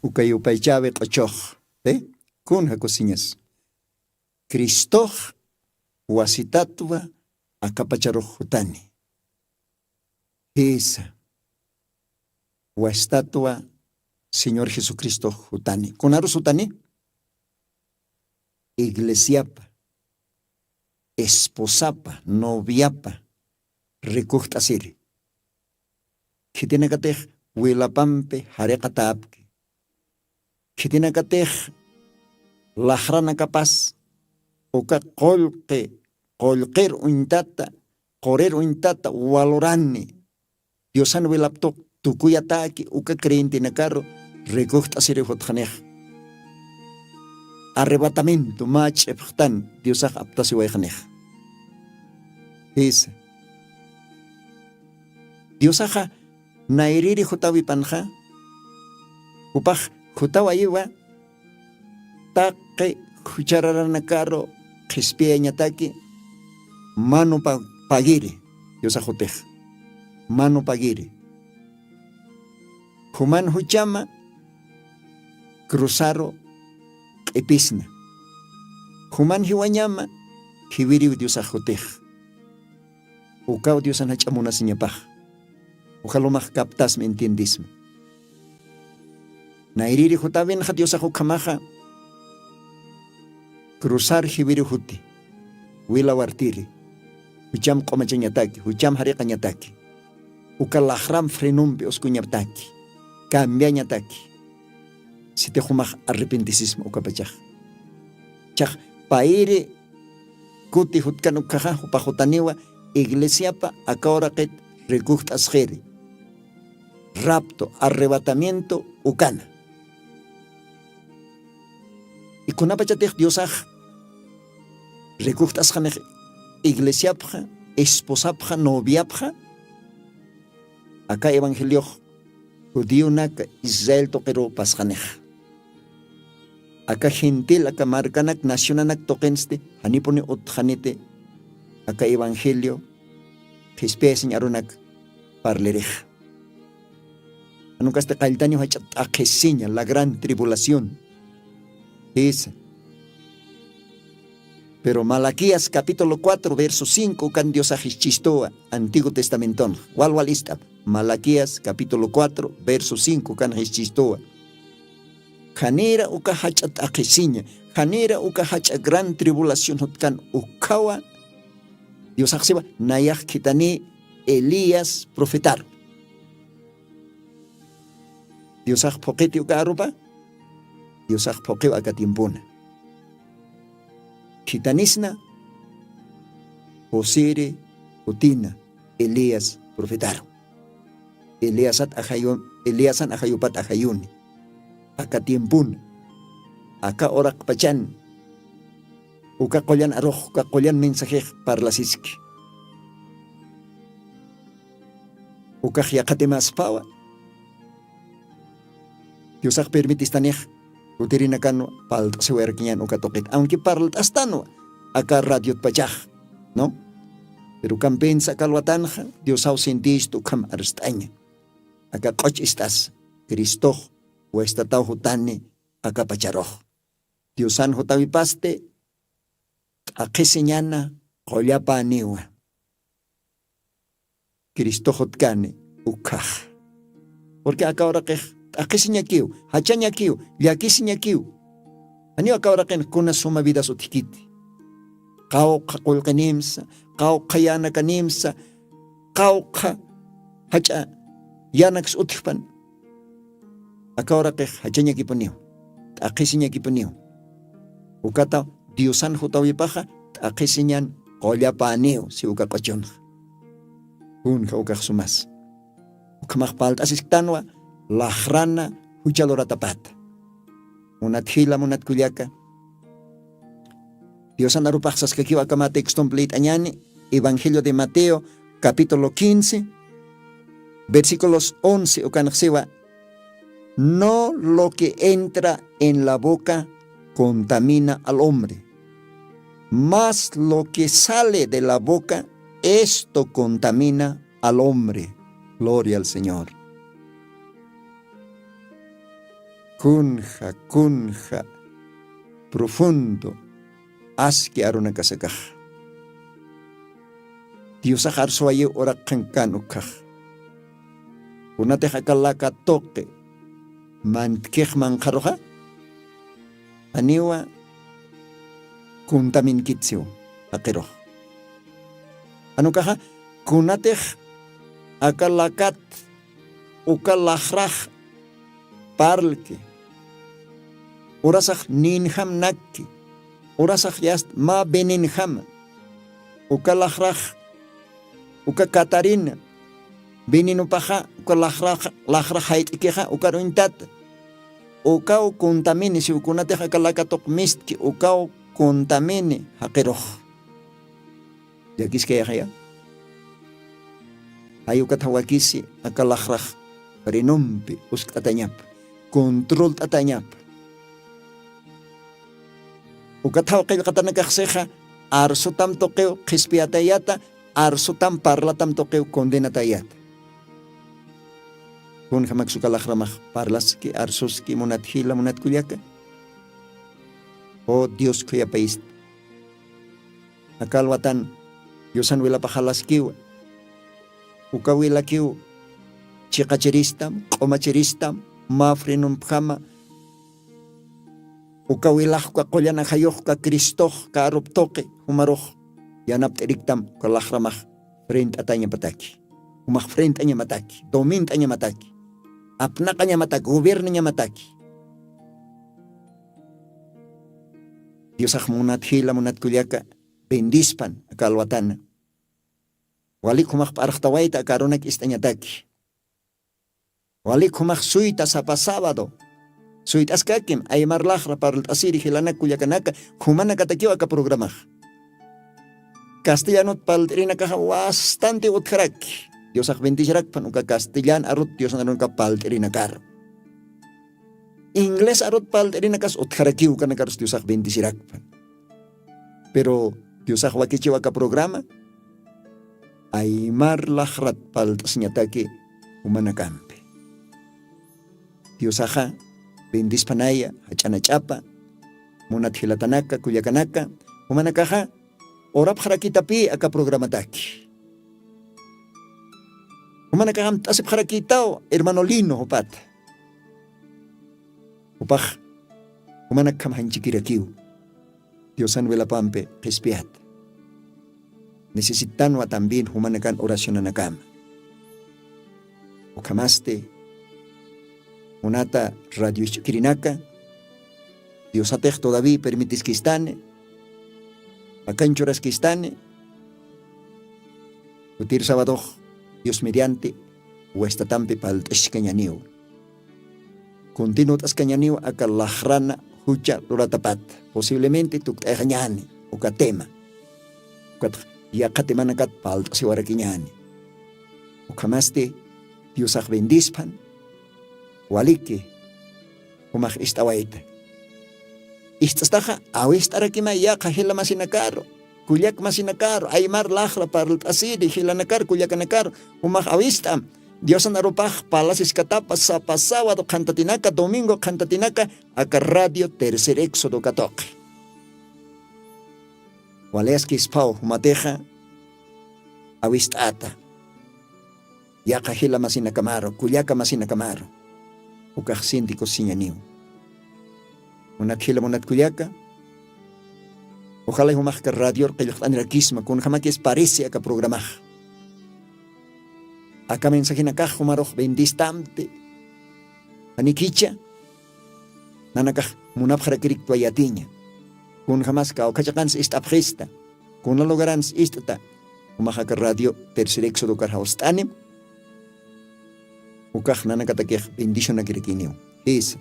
Uka yupaychäwi q'uchux, eh, kun jakusiñas. Cristox wasitatwa akapacharux jutani. Jisa, wasitatwa señor jesucristox jutani. Kunarus jutani? iglesiapa, esposapa, noviapa rikujt'asiri. Khitinakatix wilapampi jariqatäpki. Khitinakatix laxranakapas uka qullqi qullqir uñtata, qurir uñtata walurani. Diosan wilaptuq tukuyatäki uka creyentenakaru rikujt'asiri jutxanix. Arrebatamiento mä ch'ipxtan diosax aptasiwayxanix. Jisa. Diosaxa nayriri jutawipanxa jupax jutawayiwa taqi juchararanakaru qhispiyañataki manu pagiri. Diosax jutix manu pagiri. Juman juchama cruzaru q'ipisna. Juman jiwañama jiwiriw diosax jutix. Ukaw diosan jach'a munasiñapax. Ukalumax kaptasmi entiendismi. Nayriri jutawinxa diosax ukhamaxa cruzar jiwiriw juti. Wila wartiri. Jucham q'umachañataki jucham jariqañataki. Uka laxram frenompi uskuñataki. Cambiañataki. Sitixumax arrepentisisma ukapachax. Chax payri kuti jutkan ukhaxa jupaxutaniwa iglesiapa akawraqit rikujt'asxiri. Rapto arrebatamiento ukana. Ikunapachatix diosax rikujt'asxanix iglesiapxa esposapxa noviapxa aka evangeliox judionaka israel tuqiru pasxanix. Aka gentil aka markanak nacionanak tuqinsti janipuni utxaniti aka evangelio qhispiyasiñ arunak parlirixa. Anukasti qalltaniw jach'a t'aqhisiña la gran tribulación. Jisa. Pero malaquías capítulo cuatro verso cinco ukan diosax jischistuwa antiguo testamentonxa walwal ist'ap. Malaquías capítulo cuatro verso cinco ukan jischistuwa. Janira uka jach'a t'aqhisiña janira uka jach'a gran tribulación jutkan ukhawa. Diosaxsiwa nayax khitani elías profetaru. Diosax phuqiti uka arupa. Diosax phuqiw aka tiempuna. Khitanisna josiri jutina elías profetaru. Eliasat ajayu eliasan ajayupat ajayuni. Aka tiempuna aka uraqpachan uka qullan arux uka qullan mensajex parlasiski. Ukax yaqatimaspawa diosax permitistanix kutirinakanwa palt'asiwayarkiñan uka tuqit awnki parlt'astanwa aka radiotpachax. No pero kampensa kalwatanxa diosaw sintistu ukham arst'aña. Aka q'uch ist'as cristox westataw jutani aka pacharux diosan jutawipasti t'aqhisiñana qullapaniwa. Cristox jutkani ukhax. Purqui aka uraqix t'aqhisiñakiw jachañakiw llakisiñakiw. Janiw aka uraqin kuna suma vidas utjkiti qawqha qullqinimsa qawqha yänakanimsa qawqha jach'a yänaks utjpan. Aka uraqix jachañakipuniw t'aqhisiñakipuniw. Ukata diosan jutawipaxa t'aqhisiñan qullapäniw si uka q'uchunxa. Kunja ukax sumas ukhamax palt'asisktanwa laxrana jucha luratapata. Munat jila munat kullaka diosan arupax saskakiw akama textompi liyt'añani. Evangelio de mateo capítulo quince versículos once ukanxsiwa. No lo que entra en la boca contamina al hombre, mas lo que sale de la boca esto contamina al hombre. Gloria al señor. Kunja kunja profundo aski arunakasakax. Diosax arsuwayiw uraqxankan ukhax. Kunatix aka laka tuqi mantkix manqharuxa janiwa kuntaminkit siw jaqirux. Anukaxa kunatix aka lakat uka laxrax parlki urasax ninjam nakki urasax yast mä veninjama uka laxrax uka katarina vininupaxa uka laxrax jayt'ikixa ukaruñtata ukaw kuntamini siwkunatix aka lakatuq mistki ukaw kuntamini jaqirux. Llakiskayaxaya. Jay ukat jawakisi aka laxrax frenumpi uskt'atañapa controlt'atañapa. Ukat jaw qillqatanakaxsixa arsutam tuqiw qhispiyatayata arsutam parlatam tuqiw condenatayata. Kunjamaksukalaxramax parlaski arsuski munat jila munat kullaka. O dios khuyapayista. Akalwatan diosan wilapaxalaskiwa. Ukawilakiw chiqachiristam q'umachiristam mafrinumpjama. Ukawilaxka qullanajayuxka cristox karuptuqi jumarux yanapt'iriktam uka laxramax frent'atañapataki. Jumax frent'añamataki domint'añamataki apnaqañamataki gobiernañamataki. Diosax munat jila munat kullaka bendispan aka alwatana. Walik jumax p'arxtawayta aka arunak ist'añataki. Walik jumax suyta sapa sabado suyt'askakim aymar laxra parlt'asiri jilanak kullakanaka. Jumanakatakiw aka programax castellanot palt'irinakaxa wastanti utjaraki. Diosax bendisirakpan uka castellan arut diosnarunaka palt'irinakaru. Inglés arut palt'irinakas utjarakiw ukanakarus diosax bendisirakpan. Pero diosax wakichiw aka programa aymar laxrat palt'asiñataki jumanakampi. Diosaxa bendispanaya jach'anach'apa munat jilatanaka kullakanaka jumanakaxa urapxarakitapï aka programataki. Jumanakaxam t'asipxarakïtaw hermano lino jupata. Jupax jumanakkham janchikirakiw diosan wilapampi qhispiyata. Necesitanwa también jumanakan oracionanakama. Ukhamasti munata radio isch'ukirinaka diosatix todavía permitiskistani. Akanchuraskistani. Jutir sabadox dios mediante wastatampi palt'askañaniw. Continut'askañaniw aka laxrana jucha luratapata posiblemente tukt'ayxañani uka tema. Ukatax yaqha temanakat palt'asiwarakiñani. Ukhamasti diosax bendispan. Waliki jumax ist'awayta. Ist'astaxa awist'arakima yaqha jila masinakaru kullak masinakaru aymar laxra parlt'asiri jilanakar kullakanakar jumax awist'am. Diosan arupax palasiskatapa sapa sabado qhantatinaka domingo qhantatinaka aka radio tercer éxodo katuqi. Waliaskispaw jumatixa awist'ata yaqha jila masinakamaru kullaka masinakamaru. Ukax sinti kusiñaniw. Munat jila munat kullaka. Ojalay jumaxka radior qillqt'anirakisma kunjamakis parisi aka programax. Aka mensajinakax jumarux bendistamti. Janikicha nanakax munapxarakiriktwa yatiña. Kunjamas kawkhachaqans ist'apxista kuna lugarans ist'ta. Jumax aka radio tercer éxodo karxawst'anim. Ukax nanakatakix bendicionakirakiniw. Jisa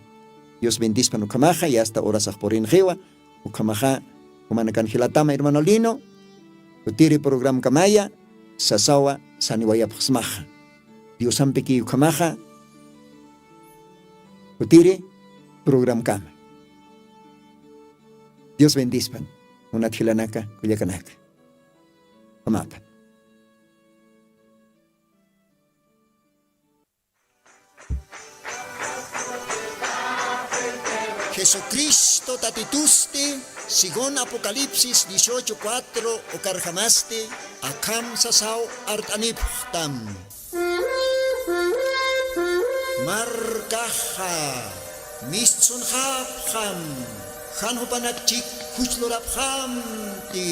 dios bendispan ukhamaxa yasta horasax purinxiwa. Ukhamaxa jumanakan jilatama hermano lino. Jutiri programkamaya sasawa saniwayapxsmaxa. Diosampiki ukhamaxa. Jutiri programkama. Dios bendispan munat jilanaka kullakanaka. Amapa. Jesucristo tatitusti según apocalipsis dieciocho cuatro ukarjamasti akham sasaw art'anipxtam. Markaxa mistsunxapxam. Jan jupanakchi juch lurapxamti.